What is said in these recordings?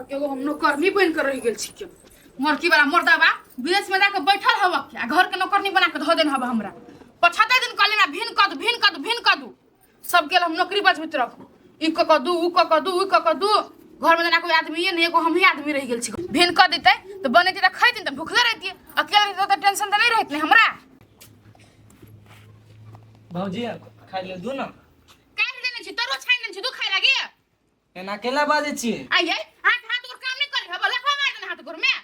घर के एगो हम नौकरनी बनि के रहि गेल छी के मरकी वाला मर्दाबा विदेश में जाके बैठल हवा के आ घर के नौकरनी बना के धऽ देन हवा हमरा। 75 दिन कहली हमरा भिन कऽ दू, भिन कऽ दू, भिन कऽ दू। सब गेल हम नौकरी बजबैत रहू, ई कऽ कऽ दू, ऊ कऽ कऽ दू, ऊ कऽ कऽ दू। घर में जेना कोई आदमी नहीं, एगो हम ही आदमी रहि गेल छी। भिन कऽ देतै तऽ बनेतै तऽ खैतिन, तऽ भुखले रहितियै। अकेले रहितै तऽ टेंशन तऽ नहि रहैत ने हमरा। भौजी खाइ ले दू ना। काटि देने छी, तोरो छानि देने छी, तू खाइ लागी। एना केला बाजै छियै? आइए हाथ हाथ गोर काम नहीं करे हबा, लफड़ा मार देने हाथ गोर में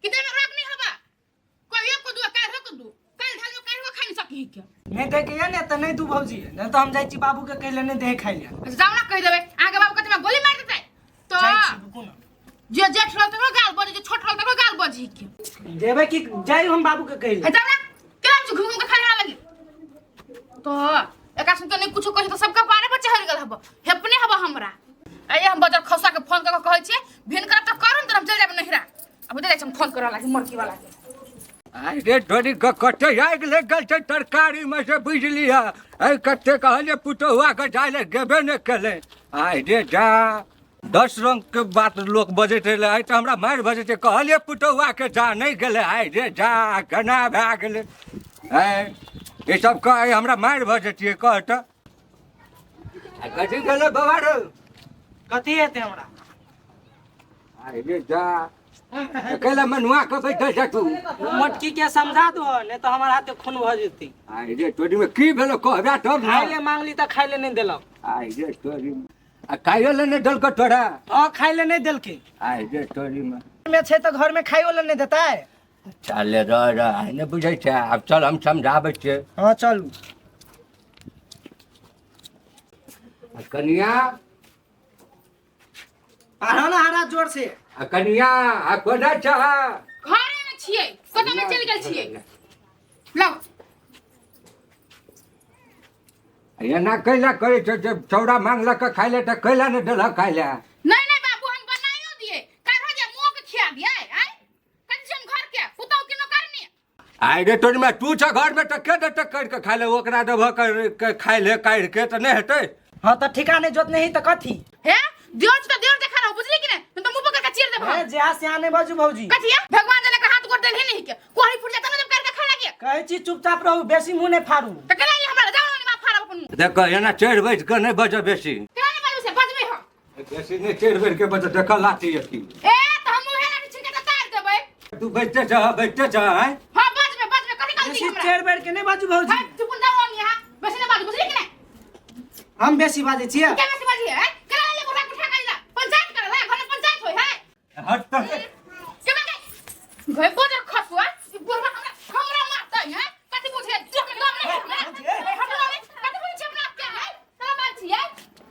कि देह में राग नहीं हबा। कहियो को दू, काल्हो को दू, काल्हि ढाल में काल्हो खाइ नहीं सकी के। नहीं दे के या ने त नहीं दू भौजी, नहीं तो हम जाइ छी बाबू के कहले नहीं दे खाइ ले। अच्छा, जाओ ना कहि देबै, अहाँके बाबू कहते गोली मार देतै तो। जाइ छी रुकू ना। जे जेठ रहल तकरो गाल बजी, जे छोट रहल तकरो गाल बजी के। देबै कि जाइ हम बाबू के कहले? हे जाओ ना, केना छी घूम घूम के खाइ लगी तो। एकरा सुन के नहीं कुछो कहै छै तऽ सबके पारे पर चढ़ि गेल हब, हेपने हब हमरा। आइए हम बजर खौसा के फोन कऽ के कहै छियै, भिन करब तऽ करू, ने तऽ हम चलि जायब नहिरा। अब दे जाइ छी हम फोन करऽ लागी मरकी वाला के। आइ रे ढोरी कते आगि लागि गेल छै तरकारी में से बुझली है। ऐ कते कहलियै पुतोहुआ के जाय लए, गेबे नहि केलै। आइ रे जा, 10 रंग के बात लोक बजैत रहलै, आइ तऽ हमरा मारि भऽ जेतै। कहलियै पुतोहुआ के जा, नहि गेलै। आइ रे जा, केना भए गेलै। आँय ई सब कह, आइ हमरा मारि भऽ जेतियै। कह तऽ आ कथी गेलै बाबा रौ? कथी हेतै हमरा? आइ रे जा, अकेला मनुआ के बैठल छ तू। ओ मोटकी के समझा दो, नहीं तो हमार हाथे खून भऽ जेतै। आइ रे तोरी में की भेलो कहबे तब खाइ ने। ले मांगली तऽ खाइ ले नहीं देलक। आइ रे तोरी में आ खाइयो ले नहीं देलको तोरा? हाँ, खाइ ले नहीं देलकै। आइ रे तोरी में में छै तऽ घर में खाइयो ले नहीं देतै। चल रह रह, आइ नहि बुझै छै। आब चल, हम समझाबै छियै। हाँ चलू। आ कनिया आरो ना हरा जोर से। आ कनिया आ कोना छ? घरे में छियै, कतऽ में चलि गेल छियै? लाउ। एना कैला करै छै? जे चौड़ा मांगलक खाइ ले तऽ कैला नहि देलक खाइ ले? नहीं नहीं बाबू, हम बनाइयो दिए, काल्हि जे मुँह के खिया दिए। आय कथी छी हम घर के पुतहु के नौकरनी? आइ रे तोरी में, तू छ घर में तऽ के देतै करि के खाइ ले? ओकरा देबह कर के खाइ ले काढ़ि के तऽ नहि हेतै? हाँ तऽ ठिका नहीं जोत नहीं तऽ कथी? हे दियोर छी तऽ दियोर देखा रहो, बुझली कि नहीं? हम तऽ मुँह पकड़ के चीर देबो। हे जे से नहीं बाजू भौजी। कथी है? भगवान जाने के हाथ गोड़ देलही नहीं के कोहरी फूट जाता ना जब कर के खा लागे। कहै छी चुपचाप रहू, बेसी मुंह नहीं फाड़ू। तऽ केना ले हमरा जाओ ने बाप फाड़ब अपन मुँह। देख एना चढ़ि बैठ के नहि बजऽ बेसी। केना नहीं बाजू से बजबै हम। बेसी नहि चढ़ि बैठ के बजऽ, देख लाठी अथी। ए तऽ हम उहे लाठी छिड़के तऽ तार देबै। तू बैठते छह, बैठते छह। आँय हाँ बजबै बजबै, कथी गलती बेसी हमरा? चढ़ बैठ के नहीं बाजू भौजी। है चुप जाओ यहाँ, बेसी नहीं बाजू, बुझली कि नहीं? हम बेसी बाजै छियै? के बेसी बाजी है? केना ले गोटा उठा के ला पंचायत करल है? घर में पंचायत होय है? हट तऽ। केना के घर बोजर खसुआ ई बुढ़वा हमरा हमरा मारतै है? कथी बुझे जे हम नाम नहीं हमरा हमरा नहीं कथी बुझे हमरा के है? केना मार छियै?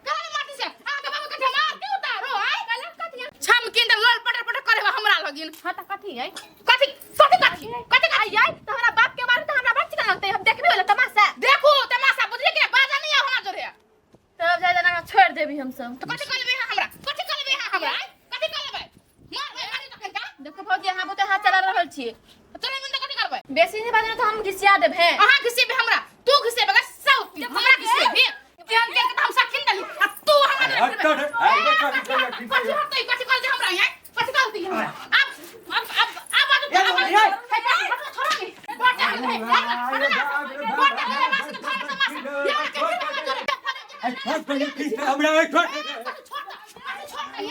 केना नहीं मारती से? अहाँ के बाबू कथी मार के उतारो? आय कहलक कथी छमकिन त लल पटर पटर करे हमरा लगिन। हां त कथी है? कथी कथी कथी कथी कथी आई त हमरा बाप के मारू त हमरा बाप चिकन लगतै? हम देखबे वाला तमाशा। देखू तमाशा, बुझली कि बाजा नहीं हमरा जोरे। तब जाय जना छोड़ देबी हम सब। तो कथी करबे हमरा? कथी करबे हमरा? कथी करबे? मारबे मारी तो कनका। देखो भौजी, अहाँ बहुते हाथ चला रहल छियै। चले मन त कथी करबे? बेसी नहीं बाजू त हम घिसिया देब। हे अहाँ घिसेबे हमरा? तू घिसेबे ग साउ, हमरा घिसेबे? तेहन के त हम सखिन देली आ तू हमरा हट तऽ रे, आइ रे तोरी के कथी हटतै? कथी कहलतै हमरा? यहाँ कथी कहलतै हमरा? अब अब अब अब अब ए, भौजी, ए। छोड़ो नी बड़ हे बड़ हे मास के घर से मास या के हमरा जोरे। आइ छोड़ पहिले की हमरा, आइ छोड़। कथी छोड़ दे, कथी छोड़ दे?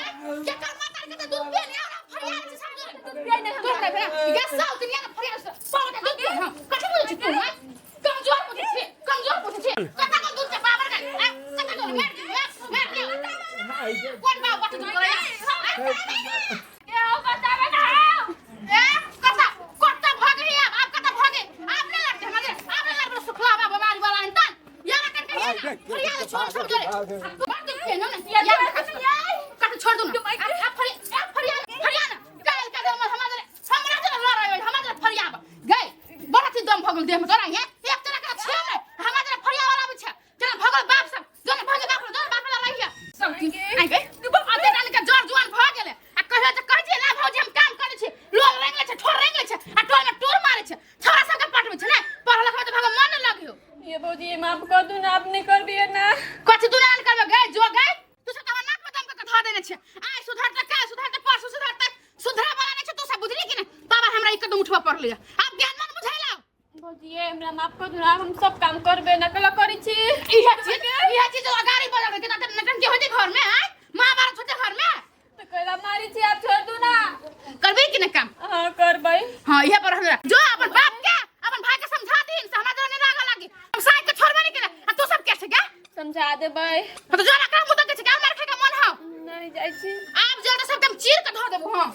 के कर माता के त दूध पिए नहीं हमरा फरियाद छै सब जोरे। दूध पिए नहीं हमरा भेला गे साउ दुनिया के फरियाद से पाव के दूध पिए हम। कथी बुझै छी तू? हैं कमजोर बुझै छी, कमजोर बुझै छी। कथा के दूध के बाबर के कथा के मार दियो, मार दियो। कोन बाप बट दूध करे? ए ओ बतावे ना। ए कथा कत्ता भगे अब, अब कत्ता भगे? आप नहीं लड़ते हमारे, आप नहीं लड़ते। सुखला बा बीमारी वाला इंसान यार कर के ये फरियाद छोड़ छोड़ जोरे मार दूध पिए ना यार। कथा छोड़ दो ना। अब फरियाद, अब फरियाद, फरियाद काल का हम हमारे हमरा जरा लड़ रहे हमरा जरा फरियाब गए। बड़ा थी दम भगल देह में तोरा। यहाँ एक तरह का छे ने हमरा जरा फरिया वाला छै जना भगल बाप सब जन भगे बाप जन बाप ला रहिया सब की आई गए अते डाल के जर जुआन भ गेले। आ कहियो त कहै छी ना भौजी हम काम करै छी, लोल रंग छै, ठोर रंग छै आ टोल में टोर मारे छै, छोरा सब के पटबै छै ने पढ़ लिखबै त भगल मन न लगियो। ये भौजी, ये माफ कर दू ना, आप नहीं करबिए ना। कथी तू ना करबे गए? कर लिया आब ज्ञान मन बुझैला। भौजी ये हमरा माफ कर दू, आब हम सब काम करबे ना कला करै छी। इहे चीज अगाड़ी बढ़ल के नटन नटन के होते घर में आय महाभारत होते घर में। तो कैला मारी छी, आप छोड़ दू ना। करबे कि नहीं काम? हाँ करबै। हाँ इहे पर हमरा जो अपन बाप के अपन भाई के समझा दीन से हमरा जरा नहीं राग लागी, हम साइड के छोड़बे नहीं केले। आ तू सब के छै क्या? समझा देबै। हाँ तो जो ना काम मुद्दा के छै क्या मार खाए के मन हो? नहीं जाइ छी। आब जल्दी सब हम चीर के धो देबो। हां।